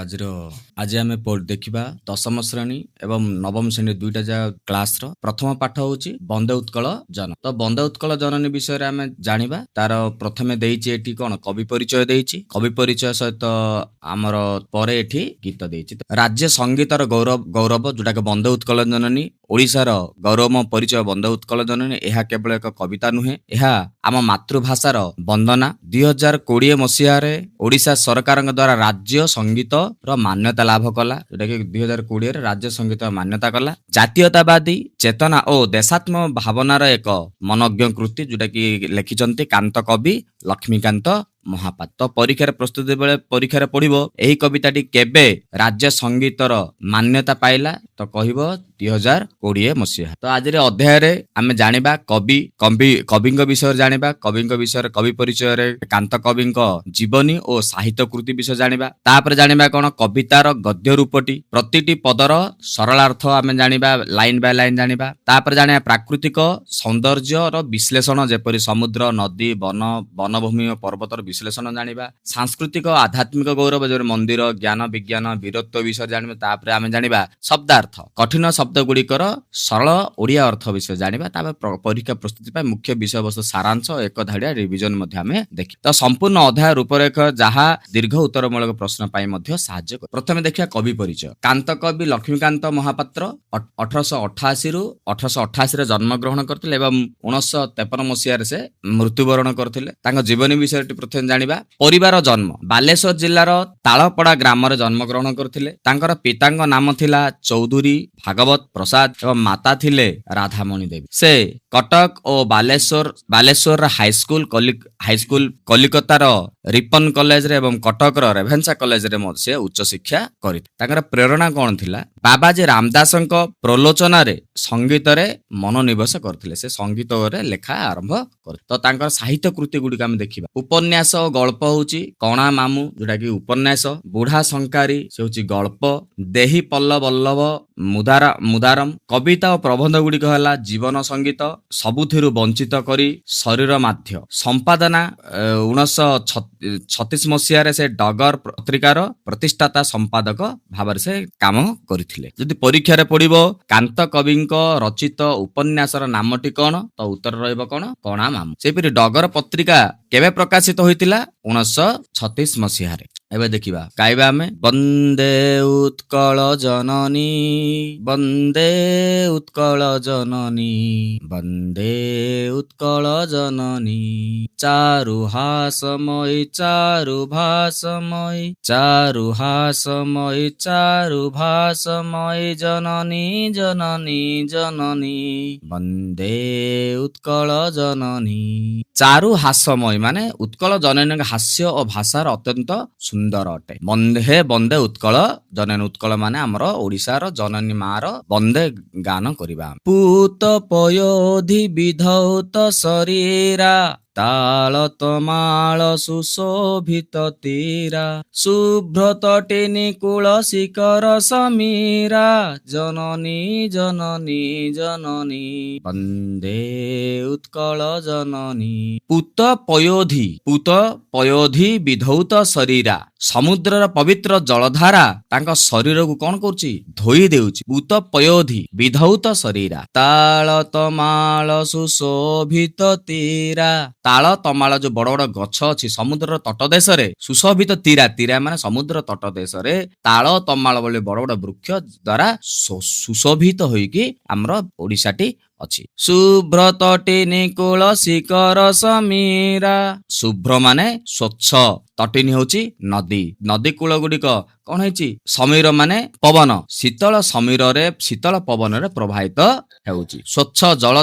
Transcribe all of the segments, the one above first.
ଆଜିର ଆଜି ଆମେ ଦେଖିବା ଦଶମ ଶ୍ରେଣୀ ଏବଂ ନବମ ଶ୍ରେଣୀ ଦୁଇଟା ଯାକ କ୍ଲାସର ପ୍ରଥମ ପାଠ ହେଉଛି ବନ୍ଦେ ଉତ୍କଳ ଜନ। ତ ବନ୍ଦେ ଉତ୍କଳ ଜନନୀ ବିଷୟରେ ଆମେ ଜାଣିବା। ତାର ପ୍ରଥମେ ଦେଇଛି ଏଠି କଣ, କବି ପରିଚୟ ଦେଇଛି। କବି ପରିଚୟ ସହିତ ଆମର ପରେ ଏଠି ଗୀତ ଦେଇଛି। ରାଜ୍ୟ ସଙ୍ଗୀତର ଗୌରବ ଯୋଉଟାକି ବନ୍ଦେ ଉତ୍କଳ ଜନନୀ, ଓଡ଼ିଶାର ଗୌରବ ପରିଚୟ ବନ୍ଦେ ଉତ୍କଳ ଜନନୀ। ଏହା କେବଳ ଏକ କବିତା ନୁହେଁ, ଏହା ଆମ ମାତୃଭାଷାର ବନ୍ଦନା। 2020 ମସିହାରେ ଓଡ଼ିଶା ସରକାରଙ୍କ ଦ୍ୱାରା ରାଜ୍ୟ ସଙ୍ଗୀତର ମାନ୍ୟତା ଲାଭ କଲା, ଯୋଉଟାକି 2020ରେ ରାଜ୍ୟ ସଙ୍ଗୀତ ମାନ୍ୟତା କଲା। ଜାତୀୟତାବାଦୀ ଚେତନା ଓ ଦେଶାତ୍ମ ଭାବନାର ଏକ ମନୋଜ୍ଞ କୃତି, ଯୋଉଟାକି ଲେଖିଛନ୍ତି କାନ୍ତ କବି ଲକ୍ଷ୍ମୀକାନ୍ତ ମହାପାତ୍ର। ତ ପରୀକ୍ଷାରେ ପ୍ରସ୍ତୁତି ବେଳେ ପରୀକ୍ଷାରେ ପଢିବ ଏହି କବିତାଟି କେବେ ରାଜ୍ୟ ସଙ୍ଗୀତର ମାନ୍ୟତା ପାଇଲା, ତ କହିବ 2020 ମସିହା। ତ ଆଜିର ଅଧ୍ୟାୟରେ ଆମେ ଜାଣିବା କବି କବି କବିଙ୍କ ବିଷୟରେ ଜାଣିବା, କବିଙ୍କ ବିଷୟରେ କବି ପରିଚୟରେ କାନ୍ତ କବିଙ୍କ ଜୀବନୀ ଓ ସାହିତ୍ୟ କୃତି ବିଷୟ ଜାଣିବା। ତାପରେ ଜାଣିବା କଣ, କବିତାର ଗଦ୍ୟ ରୂପଟି, ପ୍ରତିଟି ପଦର ସରଳାର୍ଥ ଆମେ ଜାଣିବା, ଲାଇନ ବାଇ ଲାଇନ ଜାଣିବା। ତାପରେ ଜାଣିବା ପ୍ରାକୃତିକ ସୌନ୍ଦର୍ଯ୍ୟର ବିଶ୍ଳେଷଣ, ଯେପରି ସମୁଦ୍ର, ନଦୀ, ବନ, ବନଭୂମି ଓ ପର୍ବତର ବିଶ୍ଳେଷଣ ଜାଣିବା। ସାଂସ୍କୃତିକ ଆଧ୍ୟାତ୍ମିକ ଗୌରବ, ଯେପରି ମନ୍ଦିର, ଜ୍ଞାନ, ବିଜ୍ଞାନ, ବୀରତ୍ୱ ବିଷୟରେ ଜାଣିବା। ତାପରେ ଆମେ ଜାଣିବା ଶବ୍ଦାର୍ଥ, କଠିନ ଶବ୍ଦ ଗୁଡ଼ିକର ସରଳ ଓଡ଼ିଆ ଅର୍ଥ ବିଷୟ ଜାଣିବା। ତାପରେ ପରୀକ୍ଷା ପ୍ରସ୍ତୁତି ପାଇଁ ମୁଖ୍ୟ ବିଷୟବସ୍ତୁ ସାରାଂଶ, ଏକ ଧାଡ଼ିଆ ରିଭିଜନ ମଧ୍ୟ ଆମେ ଦେଖିବା। ତ ସମ୍ପୂର୍ଣ୍ଣ ଅଧ୍ୟାୟ ରୂପରେଖ ଯାହା ଦୀର୍ଘ ଉତ୍ତରମୂଳକ ପ୍ରଶ୍ନ ପାଇଁ ମଧ୍ୟ ସାହାଯ୍ୟ କରେ। ପ୍ରଥମେ ଦେଖିବା କବି ପରିଚୟ। କାନ୍ତ କବି ଲକ୍ଷ୍ମୀକାନ୍ତ ମହାପାତ୍ର 1888ରୁ 1888ରେ ଜନ୍ମଗ୍ରହଣ କରିଥିଲେ ଏବଂ 1953 ମସିହାରେ ସେ ମୃତ୍ୟୁବରଣ କରିଥିଲେ। ତାଙ୍କ ଜୀବନୀ ବିଷୟରେ ପ୍ରଥମେ ଜାଣିବା। ପରିବାର ଜନ୍ମ ବାଲେଶ୍ୱର ଜିଲ୍ଲାର ତାଳପଡ଼ା ଗ୍ରାମରେ ଜନ୍ମଗ୍ରହଣ କରିଥିଲେ। ତାଙ୍କର ପିତାଙ୍କ ନାମ ଥିଲା ଚୌଧୁରୀ ଭାଗବତ ପ୍ରସାଦ ଏବଂ ମାତା ଥିଲେ ରାଧାମଣି ଦେବୀ। ସେ କଟକ ଓ ବାଲେଶ୍ୱରର ହାଇସ୍କୁଲ, କଲିକତାର ରିପନ କଲେଜରେ ଏବଂ କଟକର ରେଭେନ୍ସା କଲେଜରେ ମଧ୍ୟ ସେ ଉଚ୍ଚଶିକ୍ଷା କରିଥିଲେ। ତାଙ୍କର ପ୍ରେରଣା କଣ ଥିଲା? ବାବାଜୀ ରାମଦାସଙ୍କ ପ୍ରଲୋଚନାରେ ସଙ୍ଗୀତରେ ମନୋନିବେଶ କରିଥିଲେ। ସେ ସଙ୍ଗୀତରେ ଲେଖା ଆରମ୍ଭ କରିଥିଲେ। ତ ତାଙ୍କର ସାହିତ୍ୟ କୃତି ଗୁଡ଼ିକ ଆମେ ଦେଖିବା। ଉପନ୍ୟାସ ଓ ଗଳ୍ପ ହଉଛି କଣା ମାମୁଁ, ଯୋଉଟା କି ଉପନ୍ୟାସ, ବୁଢା ଶଙ୍କାରୀ ସେ ହଉଛି ଗଳ୍ପ, ଦେହି ପଲ୍ଲ ବଲ୍ଲଭ ମୁଦାରମ। କବିତା ଓ ପ୍ରବନ୍ଧ ଗୁଡ଼ିକ ହେଲା ଜୀବନ ସଙ୍ଗୀତ, ସବୁଥିରୁ ବଞ୍ଚିତ କରି, ଶରୀର ମାଧ୍ୟ। ସମ୍ପାଦନା 1936 ମସିହାରେ ସେ ଡଗର ପତ୍ରିକାର ପ୍ରତିଷ୍ଠାତା ସମ୍ପାଦକ ଭାବରେ ସେ କାମ କରିଥିଲେ। ଯଦି ପରୀକ୍ଷାରେ ପଡିବ କାନ୍ତ କବିଙ୍କ ରଚିତ ଉପନ୍ୟାସର ନାମଟି କଣ, ତ ଉତ୍ତର ରହିବ କଣ, କଣା ମାମୁଁ। ସେହିପରି ଡଗର ପତ୍ରିକା କେବେ ପ୍ରକାଶିତ ହୋଇଥିଲା? 1936 ମସିହାରେ। ଏବେ ଦେଖିବା, ଗାଇବା ଆମେ ବନ୍ଦେ ଉତ୍କଳ ଜନନୀ, ବନ୍ଦେ ଉତ୍କଳ ଜନନୀ, ବନ୍ଦେ ଉତ୍କଳ ଜନନୀ, ଚାରୁହାସମୟୀ ଚାରୁଭାସମୟୀ, ଚାରୁହାସମୟୀ ଚାରୁଭାସମୟୀ, ଜନନୀ ଜନନୀ ଜନନୀ, ବନ୍ଦେ ଉତ୍କଳ ଜନନୀ। ଚାରୁ ହାସମୟୀ ମାନେ ଉତ୍କଳ ଜନନୀଙ୍କ ହାସ୍ୟ ଓ ଭାଷାର ଅତ୍ୟନ୍ତ ସୁନ୍ଦର ଅଟେ। ବନ୍ଦେ ବନ୍ଦେ ଉତ୍କଳ ଜନନୀ, ଉତ୍କଳ ମାନେ ଆମର ଓଡ଼ିଶାର ଜନନୀ ମାର ବନ୍ଦେ ଗାନ କରିବା। ପୂତ ପୟୋଧି ବିଧୌତ ଶରୀରା, ତାଳ ତମାଳ ସୁଶୋଭିତ ତୀରା, ଶୁଭ୍ର ତଟିନୀ କୂଳ ଶିଖର ସମୀରା, ଜନନୀ ଜନନୀ ଜନନୀ, ବନ୍ଦେ ଉତ୍କଳ ଜନନୀ। ପୂତ ପୟୋଧି, ପୂତ ପୟୋଧି ବିଧୌତ ଶରୀରା, ସମୁଦ୍ରର ପବିତ୍ର ଜଳଧାରା ତାଙ୍କ ଶରୀରକୁ କଣ କରୁଛି? ଧୋଇ ଦେଉଛି। ପୂତ ପୟୋଧି ବିଧୌତ ଶରୀରା, ତାଳ ତମାଳ ସୁଶୋଭିତ ତୀରା, ତାଳ ତମାଳ ଯୋଉ ବଡ ବଡ ଗଛ ଅଛି ସମୁଦ୍ରର ତଟ ଦେଶରେ, ସୁଶୋଭିତ ତୀରା, ତୀରା ମାନେ ସମୁଦ୍ର ତଟ ଦେଶରେ ତାଳ ତମାଳ ଭଳି ବଡ ବଡ ବୃକ୍ଷ ଦ୍ଵାରା ସୁଶୋଭିତ ହୋଇକି ଆମର ଓଡ଼ିଶାଟି ଅଛି। ଶୁଭ୍ର ତଟିନୀ କୂଳ ଶିଖର ସମୀରା, ଶୁଭ୍ର ମାନେ ସ୍ୱଚ୍ଛ, ତଟିନୀ ହଉଛି ନଦୀ, ନଦୀ କୂଳ ଗୁଡିକ କଣ ହେଇଛି? ସମୀର ମାନେ ପବନ, ଶୀତଳ ସମୀରରେ ଶୀତଳ ପବନରେ ପ୍ରବାହିତ ହେଉଛି। ସ୍ୱଚ୍ଛ ଜଳ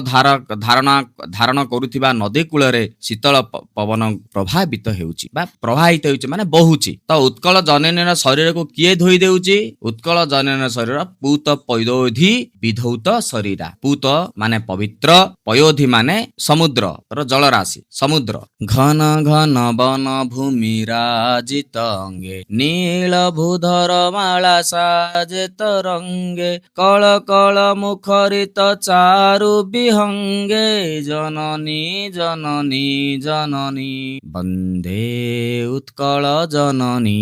ଧାରଣ କରୁଥିବା ନଦୀ କୂଳରେ ଶୀତଳ ପବନ ପ୍ରଭାବିତ ହେଉଛି ବା ପ୍ରବାହିତ ହେଉଛି ମାନେ ବହୁଛି। ତ ଉତ୍କଳ ଜନନୀର ଶରୀରକୁ କିଏ ଧୋଇ ଦେଉଛି? ଉତ୍କଳ ଜନନୀର ଶରୀର ପୂତ ପୟୋଧି ବିଧୌତ ଶରୀରା, ପୂତ ମାନେ ପବିତ୍ର, ପୟୋଧି ମାନେ ସମୁଦ୍ରର ଜଳରାଶି, ସମୁଦ୍ର। ଘନ ଘନ ବନ ଭୂମି ରାଜିତ ଅଙ୍ଗେ, ନୀଳ ଭୂ ଭୂଧର ମାଳା ସାଜେ ତରଙ୍ଗେ, କଳ କଳ ମୁଖରିତ ଚାରୁ ବିହଙ୍ଗେ, ଜନନୀ ଜନନୀ ଜନନୀ ବନ୍ଦେ ଉତ୍କଳ ଜନନୀ।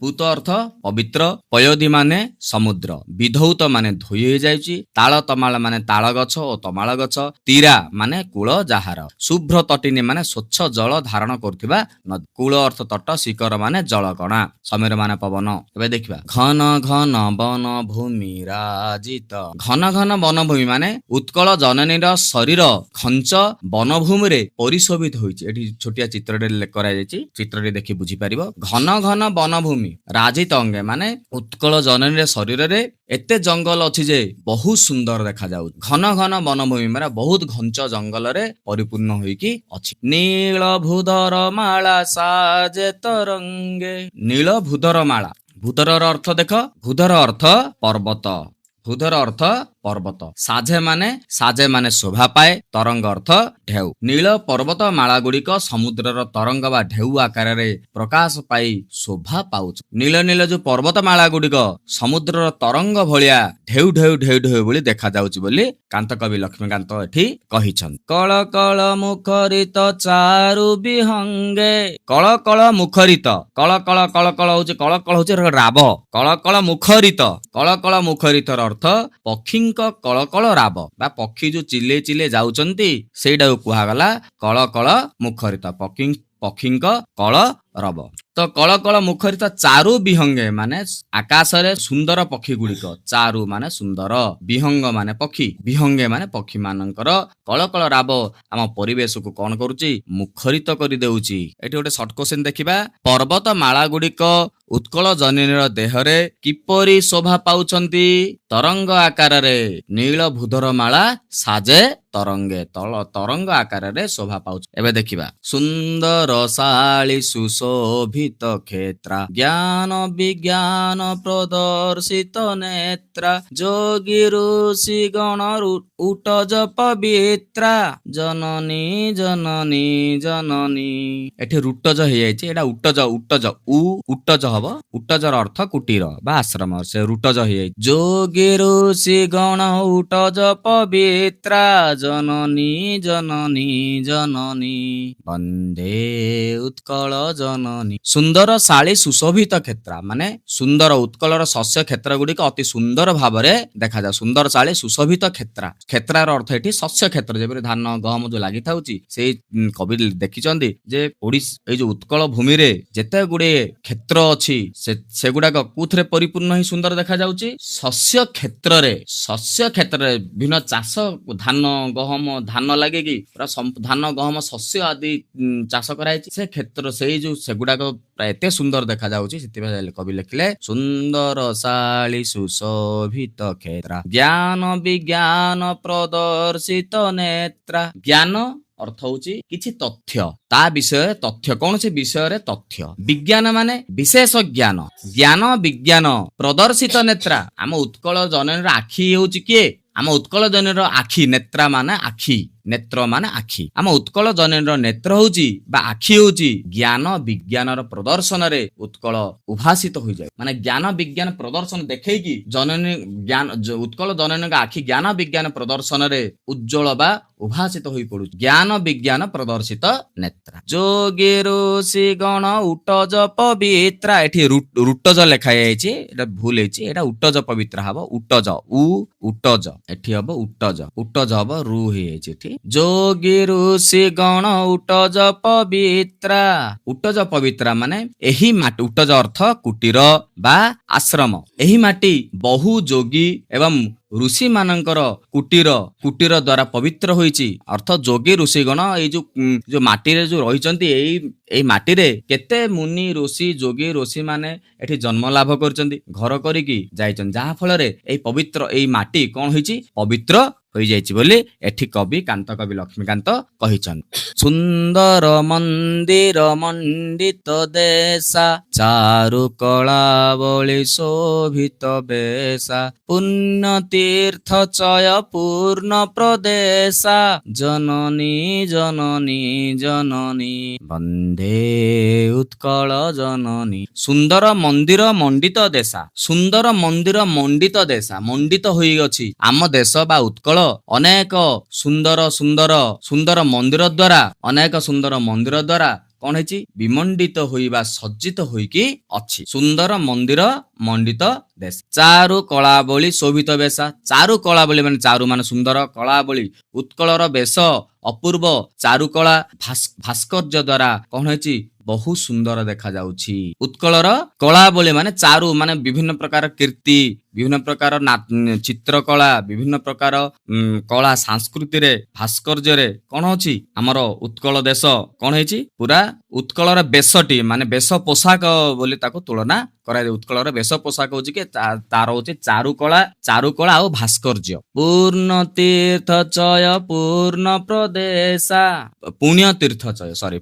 ପୂତ ଅର୍ଥ ପବିତ୍ର, ପୟୋଧି ମାନେ ସମୁଦ୍ର, ବିଧୌତ ମାନେ ଧୋଇ ହେଇଯାଇଛି, ତାଳ ତମାଳ ମାନେ ତାଳ ଗଛ ଓ ତମାଳ ଗଛ, ତୀରା ମାନେ କୂଳ ଯାହାର, ଶୁଭ୍ର ତଟିନୀ ମାନେ ସ୍ୱଚ୍ଛ ଜଳ ଧାରଣ କରୁଥିବା ନଦୀ, କୂଳ ଅର୍ଥ ତଟ, ଶିଖର ମାନେ ଜଳକଣା, ସମୀର ମାନେ ପବନ। ଏବେ ଦେଖିବା ଘନ ଘନ ବନ ଭୂମି ରାଜିତ। ଘନ ଘନ ବନଭୂମି ମାନେ ଉତ୍କଳ ଜନନୀର ଶରୀର ଘଞ୍ଚ ବନଭୂମିରେ ପରିଶୋଭିତ ହୋଇଛି। ଏଠି ଛୋଟିଆ ଚିତ୍ରଟେ କରାଯାଇଛି, ଚିତ୍ରଟି ଦେଖି ବୁଝିପାରିବ। ଘନ ଘନ ବନଭୂମି ରାଜିତ ଅଙ୍ଗେ ମାନେ ଉତ୍କଳ ଜନନୀର ଶରୀରରେ ଏତେ ଜଙ୍ଗଲ ଅଛି ଯେ ବହୁତ ସୁନ୍ଦର ଦେଖାଯାଉଛି। ଘନ ଘନ ବନଭୂମି ମାନେ ବହୁତ ଘଞ୍ଚ ଜଙ୍ଗଲରେ ପରିପୂର୍ଣ୍ଣ ହୋଇକି ଅଛି। ନୀଳ ଭୂଧର ମାଳା ସାଜେ ତରଙ୍ଗେ। ନୀଳ ଭୂଧର ମାଳା, ଭୂଧରର ଅର୍ଥ ଦେଖ, ଭୂଧର ଅର୍ଥ ପର୍ବତ, ଭୂଧର ଅର୍ଥ ପର୍ବତ, ସାଝେ ମାନେ, ସାଜେ ମାନେ ଶୋଭା ପାଏ, ତରଙ୍ଗ ଅର୍ଥ ଢେଉ। ନୀଳ ପର୍ବତ ମାଳା ଗୁଡିକ ସମୁଦ୍ରର ତରଙ୍ଗ ବା ଢେଉ ଆକାରରେ ପ୍ରକାଶ ପାଇ ଶୋଭା ପାଉଛି। ନୀଳ ନୀଳ ଯୋଉ ପର୍ବତ ମାଳା ଗୁଡିକ ସମୁଦ୍ରର ତରଙ୍ଗ ଭଳିଆ ଢେଉ ଢେଉ ଢେଉ ଢେଉ ଭଳି ଦେଖାଯାଉଛି ବୋଲି କାନ୍ତକବି ଲକ୍ଷ୍ମୀକାନ୍ତ ଏଠି କହିଛନ୍ତି। କଳ କଳ ମୁଖରିତ ଚାରୁ ବିହଙ୍ଗେ। କଳ କଳ ମୁଖରିତ, କଳ କଳ କଳ କଳ ହଉଛି, କଳ କଳ ହଉଛି ରାବ, କଳ କଳ ମୁଖରିତ, କଳ କଳ ମୁଖରିତର ଅର୍ଥ ପକ୍ଷୀଙ୍କ କଳ କଳ ରାବ ବା ପକ୍ଷୀ ଯୋଉ ଚିଲେଇ ଚିଲେଇ ଯାଉଛନ୍ତି ସେଇଟାକୁ କୁହାଗଲା କଳ କଳ ମୁଖରିତ, ପକ୍ଷୀଙ୍କ କଳ ରବ। ତ କଳ କଳ ମୁଖରିତ ଚାରୁ ବିହଙ୍ଗେ ମାନେ ଆକାଶରେ ସୁନ୍ଦର ପକ୍ଷୀ ଗୁଡିକ, ଚାରୁ ମାନେ ସୁନ୍ଦର, ବିହଙ୍ଗ ମାନେ ପକ୍ଷୀ, ବିହଙ୍ଗେ ମାନେ ପକ୍ଷୀ ମାନଙ୍କର କଳ କଳ ରାବ ଆମ ପରିବେଶକୁ କଣ କରୁଛି? ମୁଖରିତ କରିଦେଉଛି। ଏଠି ଗୋଟେ ସର୍ଟ କ୍ୱେଶ୍ଚନ ଦେଖିବା। ପର୍ବତ ମାଳା ଗୁଡିକ ଉତ୍କଳ ଜନନୀର ଦେହରେ କିପରି ଶୋଭା ପାଉଛନ୍ତି? ତରଙ୍ଗ ଆକାରରେ। ନୀଳ ଭୂଧର ମାଳା ସାଜେ ତରଙ୍ଗେ, ତରଙ୍ଗ ଆକାରରେ ଶୋଭା ପାଉଛି। ଏବେ ଦେଖିବା ସୁନ୍ଦର ଶାଳି ସୁଶୋଭିତ କ୍ଷେତ୍ରା, ଜ୍ଞାନ ବିଜ୍ଞାନ ପ୍ରଦର୍ଶିତ ନେତ୍ରା, ଯୋଗୀ ଋଷି ଗଣ ଉଟଜ ପବିତ୍ରା, ଜନନୀ ଜନନୀ ଜନନୀ। ଏଠି ରୁଟଜ ହେଇଯାଇଛି, ଏଇଟା ଉଟଜ, ଉଟଜ, ଉ ଉଟଜ ହବ, ଉଟଜର ଅର୍ଥ କୁଟୀର ବା ଆଶ୍ରମ, ସେ ରୁଟଜ ହେଇଯାଇଛି। ଯୋଗୀ ଋଷି ଗଣ ଉଟଜ ପବିତ୍ରା, ଜନନୀ ଜନନୀ ଜନନୀ ବନ୍ଦେ ଉତ୍କଳ ଜନନୀ। ସୁନ୍ଦର ଶାଳି ସୁଶୋଭିତ କ୍ଷେତ୍ର ମାନେ ସୁନ୍ଦର ଉତ୍କଳର ଶସ୍ୟ କ୍ଷେତ୍ର ଗୁଡିକ ଅତି ସୁନ୍ଦର ଭାବରେ ଦେଖାଯାଏ। ସୁନ୍ଦର ଶାଳି ସୁଶୋଭିତ କ୍ଷେତ୍ର, କ୍ଷେତ୍ରାର ଅର୍ଥ ଏଠି ଶସ୍ୟ କ୍ଷେତ୍ର, ଯେପରି ଧାନ ଗହମ ଯୋଉ ଲାଗିଥାଉଛି। ସେଇ କବି ଦେଖିଛନ୍ତି ଯେ ଓଡିଶା ଏଇ ଯୋଉ ଉତ୍କଳ ଭୂମିରେ ଯେତେ ଗୁଡିଏ କ୍ଷେତ୍ର ଅଛି ସେଗୁଡାକ କୋଉଥିରେ ପରିପୂର୍ଣ୍ଣ ହିଁ ସୁନ୍ଦର ଦେଖାଯାଉଛି? ଶସ୍ୟ କ୍ଷେତ୍ରରେ। ଶସ୍ୟ କ୍ଷେତ୍ରରେ ବିଭିନ୍ନ ଚାଷ, ଧାନ ଗହମ, ଧାନ ଲାଗିକି ପୁରା ଧାନ ଗହମ ଶସ୍ୟ ଆଦି ଚାଷ କରାଯାଇଛି। ସେ କ୍ଷେତ୍ର ସେଇ ଯୋଉ ସେଗୁଡାକ ପ୍ରାୟ ଏତେ ସୁନ୍ଦର ଦେଖାଯାଉଛି, ସେଥିପାଇଁ କବି ଲେଖିଲେ ସୁନ୍ଦର ଶାଳି ସୁଶୋଭିତ କ୍ଷେତ୍ର, ଜ୍ଞାନ ବିଜ୍ଞାନ ପ୍ରଦର୍ଶିତ ନେତ୍ରା। ଜ୍ଞାନ ଅର୍ଥ ହଉଛି କିଛି ତଥ୍ୟ, ତା ବିଷୟରେ ତଥ୍ୟ, କୌଣସି ବିଷୟରେ ତଥ୍ୟ। ବିଜ୍ଞାନ ମାନେ ବିଶେଷ ଜ୍ଞାନ, ଜ୍ଞାନ ବିଜ୍ଞାନ ପ୍ରଦର୍ଶିତ ନେତ୍ରା। ଆମ ଉତ୍କଳ ଜନନୀର ଆଖି ହେଉଛି କିଏ? ଆମ ଉତ୍କଳ ଜନନୀର ଆଖି, ନେତ୍ରା ମାନେ ଆଖି, ନେତ୍ର ମାନେ ଆଖି। ଆମ ଉତ୍କଳ ଜନନୀର ନେତ୍ର ହଉଛି ବା ଆଖି ହଉଛି ଜ୍ଞାନ ବିଜ୍ଞାନର ପ୍ରଦର୍ଶନରେ ଉତ୍କଳ ଉଭାସିତ ହୋଇଯାଏ। ମାନେ ଜ୍ଞାନ ବିଜ୍ଞାନ ପ୍ରଦର୍ଶନ ଦେଖେଇକି ଜନନୀ ଜ୍ଞାନ, ଉତ୍କଳ ଜନନୀଙ୍କ ଆଖି ଜ୍ଞାନ ବିଜ୍ଞାନ ପ୍ରଦର୍ଶନରେ ଉଜ୍ଜଳ ବା ଉଭାସିତ ହୋଇ ପଡୁଛି। ଜ୍ଞାନ ବିଜ୍ଞାନ ପ୍ରଦର୍ଶିତ ନେତ୍ରା। ଯୋଗୀ ଋଷି ଗଣ ଉଟଜ ପବିତ୍ରା। ଏଠି ରୁଟଜ ଲେଖା ଯାଇଛି, ଏଟା ଭୁଲ ହେଇଛି, ଏଟା ଉଟଜ ପବିତ୍ରା ହବ, ଉଟଜ, ଉ ଉଟଜ, ଏଠି ହବ ଉଟଜ, ଉଟଜ ହବ, ରୁ ହେଇଯାଇଛି ଏଠି। ଯୋଗୀ ଋଷି ଗଣ ଉଟଜ ପବିତ୍ରା। ଉଟଜ ପବିତ୍ରା ମାନେ ଏହି ମାଟି, ଉଟଜ ଅର୍ଥ କୁଟୀର ବା ଆଶ୍ରମ। ଏହି ମାଟି ବହୁ ଯୋଗୀ ଏବଂ ଋଷି ମାନଙ୍କର କୁଟୀର, କୁଟୀର ଦ୍ଵାରା ପବିତ୍ର ହୋଇଛି। ଅର୍ଥ ଯୋଗୀ ଋଷିଗଣ ଏଇ ଯୋଉ ମାଟିରେ ଯୋଉ ରହିଛନ୍ତି, ଏଇ ମାଟିରେ କେତେ ମୁନି ଋଷି ଯୋଗୀ ଋଷି ମାନେ ଏଠି ଜନ୍ମ ଲାଭ କରିଛନ୍ତି, ଘର କରିକି ଯାଇଛନ୍ତି, ଯାହା ଫଳରେ ଏଇ ପବିତ୍ର ଏଇ ମାଟି କଣ ହେଇଛି? ପବିତ୍ର ହୋଇଯାଇଛି ବୋଲି ଏଠି କବି କାନ୍ତ କବି ଲକ୍ଷ୍ମୀକାନ୍ତ କହିଛନ୍ତି। ସୁନ୍ଦର ମନ୍ଦିର ମଣ୍ଡିତ ଦେଶା, ଚାରୁ କଳାବଳି ଶୋଭିତ ବେଶା, ପୁଣ୍ୟ ତୀର୍ଥ ଚୟ ପୂର୍ଣ୍ଣ ପ୍ରଦେଶା, ଜନନୀ ଜନନୀ ଜନନୀ ବନ୍ଦେ ଉତ୍କଳ ଜନନୀ। ସୁନ୍ଦର ମନ୍ଦିର ମଣ୍ଡିତ ଦେଶା, ସୁନ୍ଦର ମନ୍ଦିର ମଣ୍ଡିତ ଦେଶା, ମଣ୍ଡିତ ହୋଇଅଛି ଆମ ଦେଶ ବା ଉତ୍କଳ ଅନେକ ସୁନ୍ଦର ସୁନ୍ଦର ସୁନ୍ଦର ମନ୍ଦିର ଦ୍ଵାରା, ଅନେକ ସୁନ୍ଦର ମନ୍ଦିର ଦ୍ଵାରା କଣ ହେଇଛି? ବିମଣ୍ଡିତ ହୋଇ ବା ସଜ୍ଜିତ ହୋଇକି ଅଛି। ସୁନ୍ଦର ମନ୍ଦିର ମଣ୍ଡିତ ଦେଶ, ଚାରୁ କଳାବଳି ଶୋଭିତ ବେଶା। ଚାରୁ କଳାବଳି ମାନେ ଚାରୁ ମାନେ ସୁନ୍ଦର, କଳାବଳି ଉତ୍କଳର ବେଶ ଅପୂର୍ବ ଚାରୁକଳା ଭାସ୍କର୍ଯ୍ୟ ଦ୍ଵାରା କଣ ହେଇଛି? ବହୁ ସୁନ୍ଦର ଦେଖାଯାଉଛି। ଉତ୍କଳର କଳାବଳି ମାନେ ଚାରୁ ମାନେ ବିଭିନ୍ନ ପ୍ରକାର କୀର୍ତ୍ତି, ବିଭିନ୍ନ ପ୍ରକାର ଚିତ୍ରକଳା, ବିଭିନ୍ନ ପ୍ରକାର କଳା ସଂସ୍କୃତିରେ ଭାସ୍କର୍ଯ୍ୟରେ କଣ ଅଛି ଆମର ଉତ୍କଳ ଦେଶ କଣ ହେଇଛି ପୁରା। ଉତ୍କଳର ବେଶଟି ମାନେ ବେଶ ପୋଷାକ ବୋଲି ତାକୁ ତୁଳନା କରାଯାଏ। ଉତ୍କଳର ବେଶ ପୋଷାକ ହଉଛି କି ତାର ହଉଛି ଚାରୁକଳା, ଚାରୁକଳା ଆଉ ଭାସ୍କର୍ଯ୍ୟ। ପୂର୍ଣ୍ଣ ତୀର୍ଥ ଚୟ ପୂର୍ଣ୍ଣ ପ୍ରଦେଶା, ପୁଣ୍ୟ ତୀର୍ଥ ଚୟ, ସରି,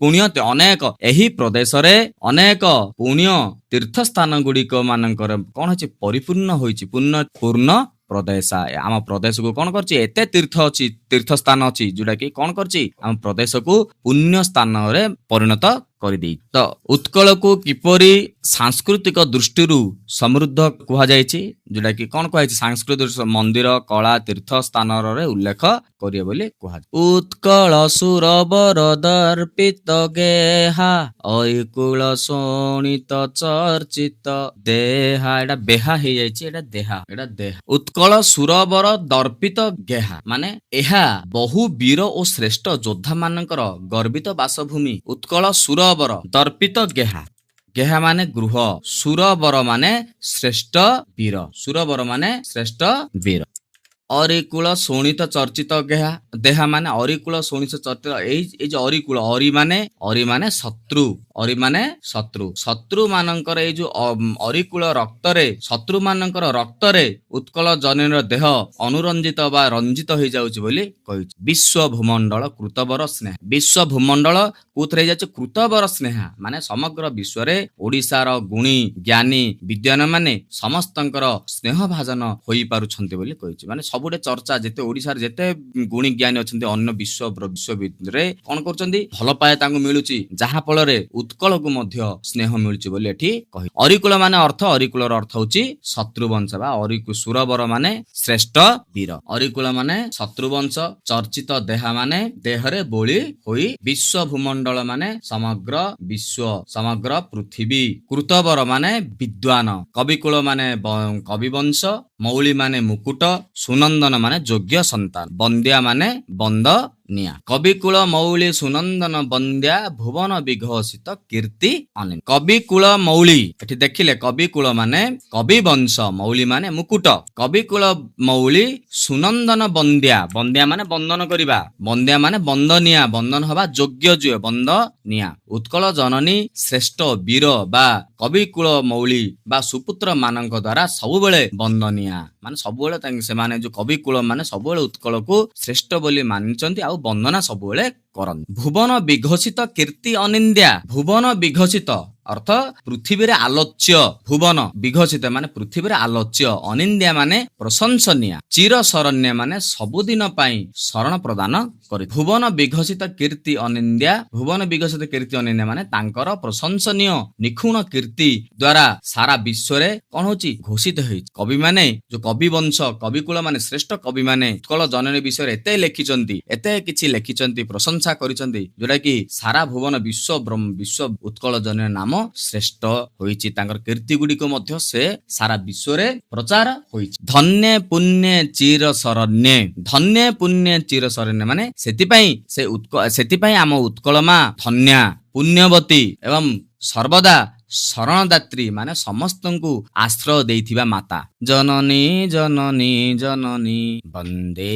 ପୁଣ୍ୟ ଅନେକ ଏହି ପ୍ରଦେଶରେ ଅନେକ ପୁଣ୍ୟ ତୀର୍ଥ ସ୍ଥାନ ଗୁଡିକ ମାନଙ୍କର କଣ ହେଇଛି? ପରିପୂର୍ଣ୍ଣ ହୋଇଛି। ପୂର୍ଣ୍ଣ ପୂର୍ଣ୍ଣ ପ୍ରଦେଶ, ଆମ ପ୍ରଦେଶକୁ କଣ କରିଛି? ଏତେ ତୀର୍ଥ ଅଛି, ତୀର୍ଥ ସ୍ଥାନ ଅଛି, ଯୋଉଟା କି କଣ କରିଛି? ଆମ ପ୍ରଦେଶକୁ ପୁଣ୍ୟ ସ୍ଥାନରେ ପରିଣତ କରିଦେଇଛି। ତ ଉତ୍କଳକୁ କିପରି ସାଂସ୍କୃତିକ ଦୃଷ୍ଟିରୁ ସମୃଦ୍ଧ କୁହାଯାଇଛି? ଯୋଉଟା କି କଣ କୁହାଯାଇଛି? ସାଂସ୍କୃତିକ ମନ୍ଦିର, କଳା, ତୀର୍ଥ ସ୍ଥାନରେ ଉଲ୍ଲେଖ କରିବେ ବୋଲି କୁହାଯାଏ। ଉତ୍କଳ ସୁରବର ଦର୍ପିତ ଗେହା, ଐକୁଳ ଶୋଣିତ ଚର୍ଚ୍ଚିତ ଦେହା। ଏଇଟା ବେହା ହେଇଯାଇଛି, ଏଇଟା ଦେହା, ଏଇଟା ଦେହା। ଉତ୍କଳ ସୁରବର ଦର୍ପିତ ଗେହା ମାନେ ଏହା ବହୁ ବୀର ଓ ଶ୍ରେଷ୍ଠ ଯୋଦ୍ଧା ମାନଙ୍କର ଗର୍ବିତ ବାସଭୂମି। ଉତ୍କଳ ସୁରବର ଦର୍ପିତ ଗେହା, ଗେହା ମାନେ ଗୃହ, ସୁରବର ମାନେ ଶ୍ରେଷ୍ଠ ବୀର, ସୁରବର ମାନେ ଶ୍ରେଷ୍ଠ ବୀର। ଅରିକୁଳ ଶୋଣିତ ଚର୍ଚ୍ଚିତ ଗେହା, ଦେହା ମାନେ ଅରିକୁଳ ଶୋଣିତ ଚର୍ଚ୍ଚିତ। ଏଇ ଯୋଉ ଅରିକୁଳ, ଅରି ମାନେ, ଅରି ମାନେ ଶତ୍ରୁ, ଅରି ମାନେ ଶତ୍ରୁ, ଶତ୍ରୁ ମାନଙ୍କର ଏଇ ଯୋଉ ଅରିକୁଳ ରକ୍ତରେ, ଶତ୍ରୁ ମାନଙ୍କର ରକ୍ତରେ ଉତ୍କଳ ଜନନୀର ଦେହ ଅନୁରଞ୍ଜିତ ବା ରଞ୍ଜିତ ହେଇଯାଉଛି ବୋଲି କହିଛି। ବିଶ୍ୱ ଭୂମଣ୍ଡଳ କୃତବର ସ୍ନେହ, ବିଶ୍ୱ ଭୂମଣ୍ଡଳ କୋଉଥିରେ ହେଇଯାଉଛି? କୃତବର ସ୍ନେହା ମାନେ ସମଗ୍ର ବିଶ୍ୱରେ ଓଡିଶାର ଗୁଣୀ ଜ୍ଞାନୀ ବିଦ୍ୱାନ ମାନେ ସମସ୍ତଙ୍କର ସ୍ନେହ ଭାଜନ ହୋଇପାରୁଛନ୍ତି ବୋଲି କହିଛି। ମାନେ ସବୁଠେ ଚର୍ଚ୍ଚା, ଯେତେ ଓଡିଶାର ଯେତେ ଗୁଣୀ ଜ୍ଞାନୀ ଅଛନ୍ତି ଅନ୍ୟ ବିଶ୍ୱରେ କଣ କରୁଛନ୍ତି? ଭଲ ପାଏ ତାଙ୍କୁ ମିଳୁଛି, ଯାହା ଫଳରେ ଉତ୍କଳକୁ ମଧ୍ୟ ସ୍ନେହ ମିଳୁଛି ବୋଲି ଏଠି କହି। ଅରିକୁଳ ମାନେ ଅର୍ଥ, ଅରିକୁଳର ଅର୍ଥ ହଉଛି ଶତ୍ରୁବଂଶ ବା ଅରିକୁ ସୁରବର ମାନେ ଶ୍ରେଷ୍ଠ ବୀର। ଅରିକୁଳ ମାନେ ଶତ୍ରୁବଂଶ, ଚର୍ଚ୍ଚିତ ଦେହା ମାନେ ଦେହରେ ବୋଳି ହୋଇ, ବିଶ୍ୱ ଭୂମଣ୍ଡଳ ମାନେ ସମଗ୍ର ବିଶ୍ୱ, ସମଗ୍ର ପୃଥିବୀ, କୃତବର ମାନେ ବିଦ୍ୱାନ, କବିକୁଳ ମାନେ କବିବଂଶ, ମୌଳି ମାନେ ମୁକୁଟ, ସୁନନ୍ଦନ ମାନେ ଯୋଗ୍ୟ ସନ୍ତାନ, ବନ୍ଦ୍ୟା ମାନେ ବନ୍ଦ ନିଆ। କବିକୁଳ ମୌଳି ସୁନନ୍ଦନ ବନ୍ଦ୍ୟା ଭୁବନ ବିଘୋଷିତ କୀର୍ତ୍ତି ଅନିନ୍ଦ। କବିକୁଳ ମୌଳି ଏଠି ଦେଖିଲେ କବିକୁଳ ମାନେ କବିବଂଶ, ମୌଳି ମାନେ ମୁକୁଟ। କବିକୁଳ ମୌଳି ସୁନନ୍ଦନ ବନ୍ଦ୍ୟା, ବନ୍ଦ୍ୟା ମାନେ ବନ୍ଦନ କରିବା, ବନ୍ଦ୍ୟା ମାନେ ବନ୍ଦନିଆ, ବନ୍ଦନ ହବା ଯୋଗ୍ୟ ଜୁଏ ବନ୍ଦନିଆ। ଉତ୍କଳ ଜନନୀ ଶ୍ରେଷ୍ଠ ବୀର ବା କବିକୁଳ ମୌଳି ବା ସୁପୁତ୍ର ମାନଙ୍କ ଦ୍ଵାରା ସବୁବେଳେ ବନ୍ଦନିଆ, ମାନେ ସବୁବେଳେ ସେମାନେ ଯୋଉ କବିକୁଳ ମାନେ ସବୁବେଳେ ଉତ୍କଳକୁ ଶ୍ରେଷ୍ଠ ବୋଲି ମାନିଛନ୍ତି ଆଉ ବନ୍ଦନା ସବୁବେଳେ କରନ୍ତି। ଭୁବନ ବିଘୋଷିତ କୀର୍ତ୍ତି ଅନିନ୍ଦ୍ୟା, ଭୁବନ ବିଘୋଷିତ ଅର୍ଥ ପୃଥିବୀରେ ଆଲୋଚ୍ୟ, ଭୁବନ ବିଘୋଷିତ ମାନେ ପୃଥିବୀରେ ଆଲୋଚ୍ୟ, ଅନିନ୍ଦ୍ୟା ମାନେ ପ୍ରଶଂସନୀୟ, ଚିର ଶରଣ୍ୟ ମାନେ ସବୁଦିନ ପାଇଁ ଶରଣ ପ୍ରଦାନ କରି। ଭୁବନ ବିଘୋଷିତ କୀର୍ତ୍ତି ଅନିନ୍ଦ୍ୟା, ଭୁବନ ବିଘୋଷିତ କୀର୍ତ୍ତି ଅନିନ୍ଦ୍ୟା ମାନେ ତାଙ୍କର ପ୍ରଶଂସନୀୟ ନିଖୁଣ କୀର୍ତ୍ତି ଦ୍ଵାରା ସାରା ବିଶ୍ୱରେ କଣ ହଉଛି? ଘୋଷିତ ହେଇଛି। କବିମାନେ ଯୋଉ କବି ବଂଶ, କବିକୁଳ ମାନେ ଶ୍ରେଷ୍ଠ କବିମାନେ ଉତ୍କଳ ଜନନୀ ବିଷୟରେ ଏତେ ଲେଖିଛନ୍ତି, ଏତେ କିଛି ଲେଖିଛନ୍ତି, ପ୍ରଶଂସା କରିଛନ୍ତି, ଯୋଉଟା କି ସାରା ଭୁବନ ବିଶ୍ୱ ବିଶ୍ୱ ଉତ୍କଳ ଜନନୀ ନାମ ଶ୍ରେଷ୍ଠ ହୋଇଛି। ତାଙ୍କର କୀର୍ତ୍ତି ଗୁଡିକ ମଧ୍ୟ ସେ ସାରା ବିଶ୍ୱରେ ପ୍ରଚାର ହୋଇଛି। ଧନ୍ୟେ ପୁଣ୍ୟେ ଚିର ଶରଣ୍ୟେ, ଧନ୍ୟେ ପୁଣ୍ୟେ ଚିର ଶରଣ୍ୟେ ମାନେ ସେଥିପାଇଁ ସେ ଉତ୍କ ସେଥିପାଇଁ ଆମ ଉତ୍କଳ ମା ଧନ୍ୟା, ପୁଣ୍ୟବତୀ ଏବଂ ସର୍ବଦା ଶରଣଦାତ୍ରୀ ମାନେ ସମସ୍ତଙ୍କୁ ଆଶ୍ରୟ ଦେଇଥିବା ମାତା। ଜନନୀ ଜନନୀ ଜନନୀ ବନ୍ଦେ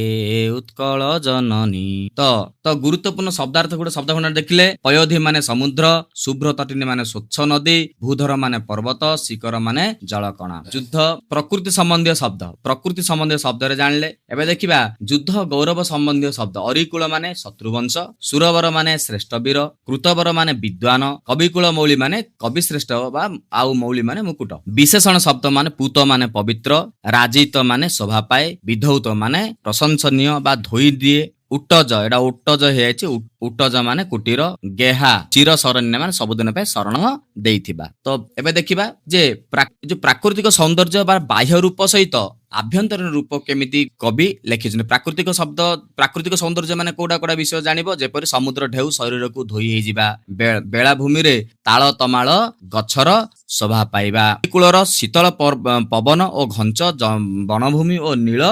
ଉତ୍କଳ ଜନନୀ। ତ ତ ଗୁରୁତ୍ୱପୂର୍ଣ୍ଣ ଶବ୍ଦାର୍ଥ ଗୋଟେ ଶବ୍ଦ ଭଣ୍ଡାର ଦେଖିଲେ। ପୟୋଧି ମାନେ ସମୁଦ୍ର, ଶୁଭ୍ର ତଟିନୀ ମାନେ ସ୍ୱଚ୍ଛ ନଦୀ, ଭୂଧର ମାନେ ପର୍ବତ, ଶିଖର ମାନେ ଜଳକଣା। ଯୁଦ୍ଧ ପ୍ରକୃତି ସମ୍ବନ୍ଧୀୟ ଶବ୍ଦ, ପ୍ରକୃତି ସମ୍ବନ୍ଧୀୟ ଶବ୍ଦରେ ଜାଣିଲେ। ଏବେ ଦେଖିବା ଯୁଦ୍ଧ ଗୌରବ ସମ୍ବନ୍ଧୀୟ ଶବ୍ଦ। ଅରିକୁଳ ମାନେ ଶତ୍ରୁବଂଶ, ସୁରବର ମାନେ ଶ୍ରେଷ୍ଠ ବୀର, କୃତବର ମାନେ ବିଦ୍ୱାନ, କବିକୁଳ ମୌଳି ମାନେ କବି ଶ୍ରେଷ୍ଠ ବା ଆଉ ମୌଳି ମାନେ ମୁକୁଟ। ବିଶେଷଣ ଶବ୍ଦ ମାନେ ପୂତ ମାନେ ପବିତ୍ର, ରାଜିତ ମାନେ ଶୋଭା ପାଏ, ବିଧୌତ ମାନେ ପ୍ରଶଂସନୀୟ ବା ଧୋଇ ଦିଏ, ଉଟଜ, ଏଇଟା ଉଟଜ ହେଇଯାଇଛି, ଉଟଜ ମାନେ କୁଟୀର, ଗେହା ଚିର ଶରଣ୍ୟ ମାନେ ସବୁଦିନ ପାଇଁ ଶରଣ ଦେଇଥିବା। ତ ଏବେ ଦେଖିବା ଯେ ଯୋଉ ପ୍ରାକୃତିକ ସୌନ୍ଦର୍ଯ୍ୟ ବା ବାହ୍ୟ ରୂପ ସହିତ ଆଭ୍ୟନ୍ତରୀଣ ରୂପ କେମିତି କବି ଲେଖିଛନ୍ତି। ପ୍ରାକୃତିକ ଶବ୍ଦ, ପ୍ରାକୃତିକ ସୌନ୍ଦର୍ଯ୍ୟ ମାନେ କୋଉଟା କୋଉଟା ବିଷୟ ଜାଣିବ, ଯେପରି ସମୁଦ୍ର ଢେଉ ଶରୀରକୁ ଧୋଇ ହେଇଯିବା, ବେଳାଭୂମିରେ ତାଳ ତମାଳ ଗଛର ଶୋଭା ପାଇବା, କୂଳର ଶୀତଳ ପବନ ଓ ଘଞ୍ଚ ବନଭୂମି ଓ ନୀଳ,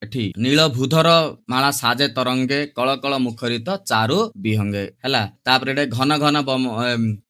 ଏଠି ନୀଳ ଭୂଧର ମାଳା ସାଜେ ତରଙ୍ଗେ, କଳ କଳ ମୁଖରିତ ଚାରୁ ବିହଙ୍ଗେ ହେଲା। ତାପରେ ଏଠି ଘନ ଘନ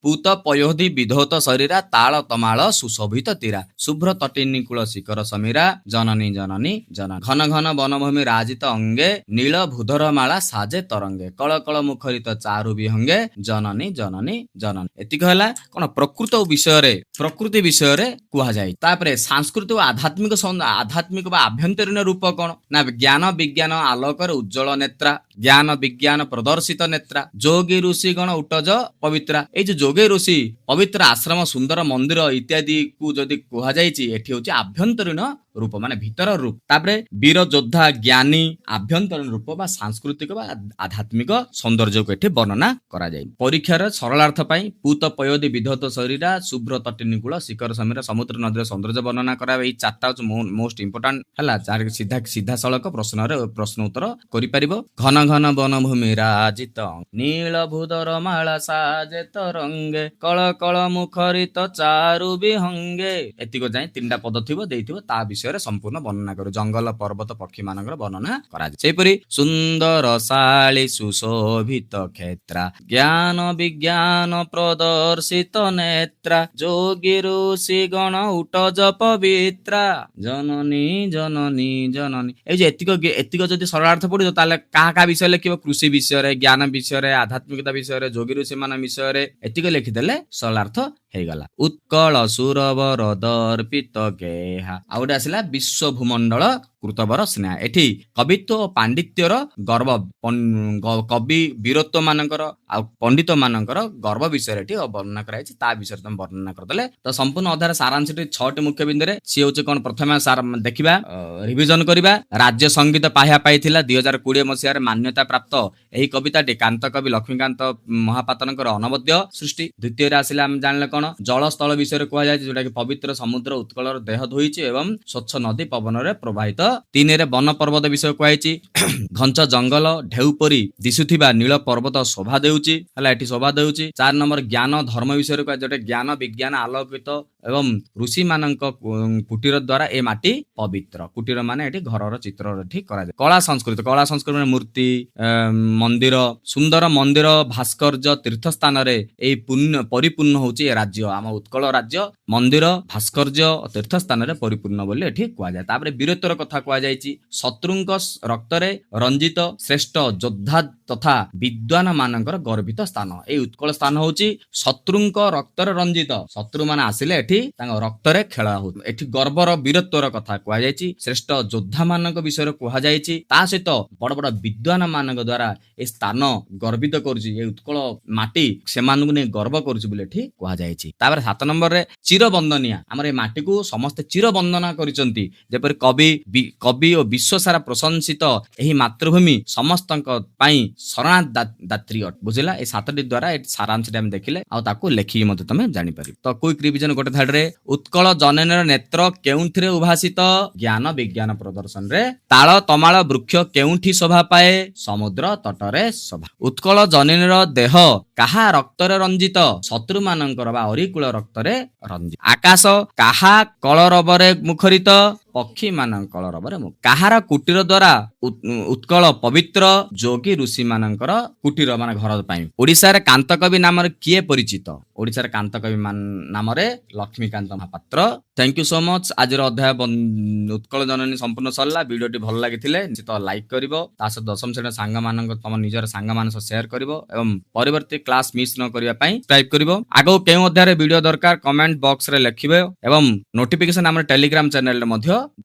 ପୂତ ପୟୋଧି ବିଧୌତ ଶରୀରା, ତାଳ ତମାଳ ସୁଶୋଭିତ ତୀରା, ଶୁଭ୍ର ତଟିନୀ କୂଳ ଶିଖର ସମୀରା, ଜନନୀ ଜନନୀ ଜନନୀ। ଘନ ଘନ ବନଭୂମି ରାଜିତ ଅଙ୍ଗେ, ନୀଳ ଭୂଧର ମାଳା ସାଜେ ତରଙ୍ଗେ, କଳ କଳ ମୁଖରିତ ଚାରୁ ବିହଙ୍ଗେ, ଜନନୀ ଜନନୀ ଜନନୀ। ଏତିକ ହେଲା କଣ ପ୍ରକୃତ ବିଷୟରେ, ପ୍ରକୃତି ବିଷୟରେ କୁହାଯାଏ। ତାପରେ ସାଂସ୍କୃତିକ ଓ ଆଧ୍ୟାତ୍ମିକ ଆଧ୍ୟାତ୍ମିକ ବା ଆଭ୍ୟନ୍ତରୀଣ ରୂପ କଣ ନା ଜ୍ଞାନ ବିଜ୍ଞାନ ଆଲୋକରେ ଉଜ୍ଜଳ ନେତ୍ରା, ଜ୍ଞାନ ବିଜ୍ଞାନ ପ୍ରଦର୍ଶିତ ନେତ୍ରା, ଯୋଗୀ ଋଷି ଗଣ ଉଟଜ ପବିତ୍ରା। ଏଇ ଯୋଉ ଯୋଗୀ ଋଷି ପବିତ୍ର ଆଶ୍ରମ ସୁନ୍ଦର ମନ୍ଦିର ଇତ୍ୟାଦି କୁ ଯଦି କୁହାଯାଇଛି, ଏଠି ହଉଛି ଆଭ୍ୟନ୍ତରୀଣ ରୂପ ମାନେ ଭିତର ରୂପ। ତାପରେ ବୀର ଯୋଦ୍ଧା ଜ୍ଞାନୀ ଆଭ୍ୟନ୍ତରୀଣ ରୂପ ବା ସାଂସ୍କୃତିକ ବା ଆଧ୍ୟାତ୍ମିକ ସୌନ୍ଦର୍ଯ୍ୟକୁ ଏଠି ବର୍ଣ୍ଣନା କରାଯାଏ। ପରୀକ୍ଷାର ସରଳାର୍ଥ ପାଇଁ ପୂତ ପୟୋଧି ବିଧତ ଶରୀରା, ଶୁଭ୍ର ତଟିନୀ କୂଳ ଶିଖର ସମୀର, ସମୁଦ୍ର ନଦୀର ସୌନ୍ଦର୍ଯ୍ୟ ବର୍ଣ୍ଣନା କରାଯାଏ। ଏଇ ଚାରିଟା ହଉଛି ମୋଷ୍ଟ ଇମ୍ପୋର୍ଟାଣ୍ଟ ହେଲା, ଯାହାର ସିଧାସଳଖ ପ୍ରଶ୍ନରେ ପ୍ରଶ୍ନ ଉତ୍ତର କରିପାରିବ। ଘନ ଘନ ବନଭୂମି ରାଜିତ ନୀଳ ଭୂଧର ମାଳା ସାଜେ ତରଙ୍ଗେ, କଳ କଳ ମୁଖରିତ ଚାରୁ ବିହଙ୍ଗେ। ଏତିକ ଯାଏଁ ତିନିଟା ପଦ ଥିବ ଦେଇଥିବ, ତା ବିଷୟରେ ସମ୍ପୂର୍ଣ୍ଣ ବର୍ଣ୍ଣନା କରିବ। ଜଙ୍ଗଲ ପର୍ବତ ପକ୍ଷୀ ମାନଙ୍କର ବର୍ଣ୍ଣନା କରାଯାଏ। ସେହିପରି ସୁନ୍ଦର ଶାଳୀ ସୁଶୋଭିତ କ୍ଷେତ୍ରା, ଜ୍ଞାନ ବିଜ୍ଞାନ ପ୍ରଦର୍ଶିତ ନେତ୍ରା, ଯୋଗୀ ଋଷି ଗଣ ଉଟଜ ପବିତ୍ରା, ଜନନୀ ଜନନୀ ଜନନୀ। ଏଇ ଯେ ଏତିକ ଯଦି ସରଳାର୍ଥ ପଡିବ, ତାହେଲେ କାହା କାହା ବିଷୟରେ ଲେଖିବ? କୃଷି ବିଷୟରେ, ଜ୍ଞାନ ବିଷୟରେ, ଆଧ୍ୟାତ୍ମିକତା ବିଷୟରେ, ଯୋଗୀ ଋଷି ମାନଙ୍କ ବିଷୟରେ, ଏତିକ ଲେଖିଦେଲେ ସରଳାର୍ଥ ହେଇଗଲା। ଉତ୍କଳ ସୁରବର ଦର୍ପିତ ଗେହା। ଆଉ ଗୋଟେ ଆସିଲା ବିଶ୍ୱ ଭୂମଣ୍ଡଳ କୃତବର ସ୍ନେହ। ଏଠି କବିତ୍ୱ ଓ ପାଣ୍ଡିତ୍ୟର ଗର୍ବ, କବି ବୀରତ୍ୱ ମାନଙ୍କର ଆଉ ପଣ୍ଡିତ ମାନଙ୍କର ଗର୍ବ ବିଷୟରେ ଏଠି ବର୍ଣ୍ଣନା କରାଯାଇଛି, ତା ବିଷୟରେ ତମେ ବର୍ଣ୍ଣନା କରିଦେଲେ ତ ସମ୍ପୂର୍ଣ୍ଣ ଅଧାର ସାରାଂଶଟି 6ଟି ମୁଖ୍ୟ ବିନ୍ଦୁରେ। ସିଏ ହଉଛି କଣ? ପ୍ରଥମେ ସାର ଦେଖିବା, ରିଭିଜନ କରିବା। ରାଜ୍ୟ ସଙ୍ଗୀତ ପାହ୍ୟା ପାଇଥିଲା 2020 ମସିହାରେ ମାନ୍ୟତା ପ୍ରାପ୍ତ ଏହି କବିତାଟି କାନ୍ତ କବି ଲକ୍ଷ୍ମୀକାନ୍ତ ମହାପାତ୍ରଙ୍କର ଅନବଦ୍ୟ ସୃଷ୍ଟି। ଦ୍ୱିତୀୟରେ ଆସିଲା ଆମେ ଜାଣିଲେ କଣ ଜଳ ସ୍ଥଳ ବିଷୟରେ କୁହାଯାଇଛି, ଯୋଉଟା କି ପବିତ୍ର ସମୁଦ୍ର ଉତ୍କଳର ଦେହ ଧୋଇଛି ଏବଂ ସ୍ୱଚ୍ଛ ନଦୀ ପବନରେ ପ୍ରବାହିତ। ତିନିରେ ବନ ପର୍ବତ ବିଷୟ କୁହାଯାଇଛି, ଘଞ୍ଚ ଜଙ୍ଗଲ ଢେଉ ପରି ଦିଶୁଥିବା ନୀଳ ପର୍ବତ ଶୋଭା ଦେଉଛି, ହେଲା ଏଠି ଶୋଭା ଦେଉଛି। 4 ନମ୍ବର ଜ୍ଞାନ ଧର୍ମ ବିଷୟରେ କୁହାଯାଇଛି, ଯୋଉଟା ଜ୍ଞାନ ବିଜ୍ଞାନ ଆଲୋକିତ ଏବଂ ଋଷି ମାନଙ୍କ କୁଟୀର ଦ୍ଵାରା ଏ ମାଟି ପବିତ୍ର। କୁଟୀର ମାନେ ଏଠି ଘରର ଚିତ୍ର ଏଠି କରାଯାଏ। କଳା ସଂସ୍କୃତି, କଳା ସଂସ୍କୃତି ମାନେ ମୂର୍ତ୍ତି, ମନ୍ଦିର, ସୁନ୍ଦର ମନ୍ଦିର ଭାସ୍କର୍ଯ୍ୟ ତୀର୍ଥ ସ୍ଥାନରେ ଏଇ ପୁଣ୍ୟ ପରିପୂର୍ଣ୍ଣ ହଉଛି ଏ ରାଜ୍ୟ। ଆମ ଉତ୍କଳ ରାଜ୍ୟ ମନ୍ଦିର ଭାସ୍କର୍ଯ୍ୟ ତୀର୍ଥ ସ୍ଥାନରେ ପରିପୂର୍ଣ୍ଣ ବୋଲି ଏଠି କୁହାଯାଏ। ତାପରେ ବୀରତ୍ୱର କଥା କୁହାଯାଇଛି, ଶତ୍ରୁଙ୍କ ରକ୍ତରେ ରଞ୍ଜିତ ଶ୍ରେଷ୍ଠ ଯୋଦ୍ଧା ତଥା ବିଦ୍ୱାନ ମାନଙ୍କର ଗର୍ବିତ ସ୍ଥାନ। ଏଇ ଉତ୍କଳ ସ୍ଥାନ ହଉଛି ଶତ୍ରୁଙ୍କ ରକ୍ତରେ ରଞ୍ଜିତ, ଶତ୍ରୁମାନେ ଆସିଲେ ଏଠି ତାଙ୍କ ରକ୍ତରେ ଖେଳ ହଉଛି। ଏଠି ଗର୍ବର ବୀରତ୍ୱର କଥା କୁହାଯାଇଛି, ଶ୍ରେଷ୍ଠ ଯୋଦ୍ଧା ମାନଙ୍କ ବିଷୟରେ କୁହାଯାଇଛି, ତା ସହିତ ବଡ ବଡ ବିଦ୍ୱାନ ମାନଙ୍କ ଦ୍ଵାରା ଏ ସ୍ଥାନ ଗର୍ବିତ କରୁଛି, ଏ ଉତ୍କଳ ମାଟି ସେମାନଙ୍କୁ ନେଇ ଗର୍ବ କରୁଛି ବୋଲି ଏଠି କୁହାଯାଇଛି। ତାପରେ 7 ନମ୍ବରରେ ଚିରବନ୍ଦନୀୟା, ଆମର ଏ ମାଟିକୁ ସମସ୍ତେ ଚିରବନ୍ଦନା କରିଛନ୍ତି, ଯେପରି କବି ଓ ବିଶ୍ୱ ସାରା ପ୍ରଶଂସିତ ଏହି ମାତୃଭୂମି ସମସ୍ତଙ୍କ ପାଇଁ ଶରଣା ଦାତ୍ରୀ ଅଟେ। ବୁଝିଲା? ଏ 7ଟି ଦ୍ଵାରା ଏ ସାରାଂଶଟି ଆମେ ଦେଖିଲେ, ଆଉ ତାକୁ ଲେଖିକି ମଧ୍ୟ ତମେ ଜାଣିପାରିବ। ତ କୁଇକ୍ ରିଭିଜନ ଗୋଟେ ଧାଡ଼ିରେ, ଉତ୍କଳ ଜନନୀର ନେତ୍ର କେଉଁଥିରେ ଉଦ୍ଭାସିତ? ଜ୍ଞାନ ବିଜ୍ଞାନ ପ୍ରଦର୍ଶନରେ। ତାଳ ତମାଳ ବୃକ୍ଷ କେଉଁଠି ଶୋଭା ପାଏ? ସମୁଦ୍ର ତଟରେ ଶୋଭା। ଉତ୍କଳ ଜନନୀର ଦେହ କାହା ରକ୍ତରେ ରଞ୍ଜିତ? ଶତ୍ରୁ ମାନଙ୍କର ବା ଅରିକୁଳ ରକ୍ତରେ ରଞ୍ଜିତ। ଆକାଶ କାହା କଳରବରେ ମୁଖରିତ? ପକ୍ଷୀ ମାନଙ୍କ କଳରବରେ ମୁକ୍ତ। କାହାର କୁଟୀର ଦ୍ୱାରା ଉତ୍କଳ ପବିତ୍ର? ଯୋଗୀ ଋଷି ମାନଙ୍କର କୁଟୀର, ମାନେ ଘର ପାଇଁ। ଓଡ଼ିଶାରେ କାନ୍ତକବି ନାମରେ କିଏ ପରିଚିତ? ଓଡ଼ିଶାରେ କାନ୍ତକବି ନାମରେ Laxmikanta Mohapatra. Thank you so much. ଆଜିର ଅଧ୍ୟାୟ ଉତ୍କଳ ଜନନୀ ସମ୍ପୂର୍ଣ୍ଣ ସରିଲା। ଭିଡ଼ିଓଟି ଭଲ ଲାଗିଥିଲେ ନିଶ୍ଚିତ ଲାଇକ୍ କରିବ, ତା ସହିତ ଦଶମ ଶ୍ରେଣୀର ସାଙ୍ଗମାନଙ୍କ, ତମ ନିଜର ସାଙ୍ଗମାନଙ୍କ ସହ ସେୟାର କରିବ ଏବଂ ପରବର୍ତ୍ତୀ କ୍ଲାସ୍ ମିସ୍ ନ କରିବା ପାଇଁ ସବସ୍କ୍ରାଇବ କରିବ। ଆଗକୁ କେଉଁ ଅଧ୍ୟାୟରେ ଭିଡ଼ିଓ ଦରକାର, କମେଣ୍ଟ ବକ୍ସରେ ଲେଖିବେ ଏବଂ ନୋଟିଫିକେସନ ଆମର ଟେଲିଗ୍ରାମ ଚ୍ୟାନେଲରେ ମଧ୍ୟ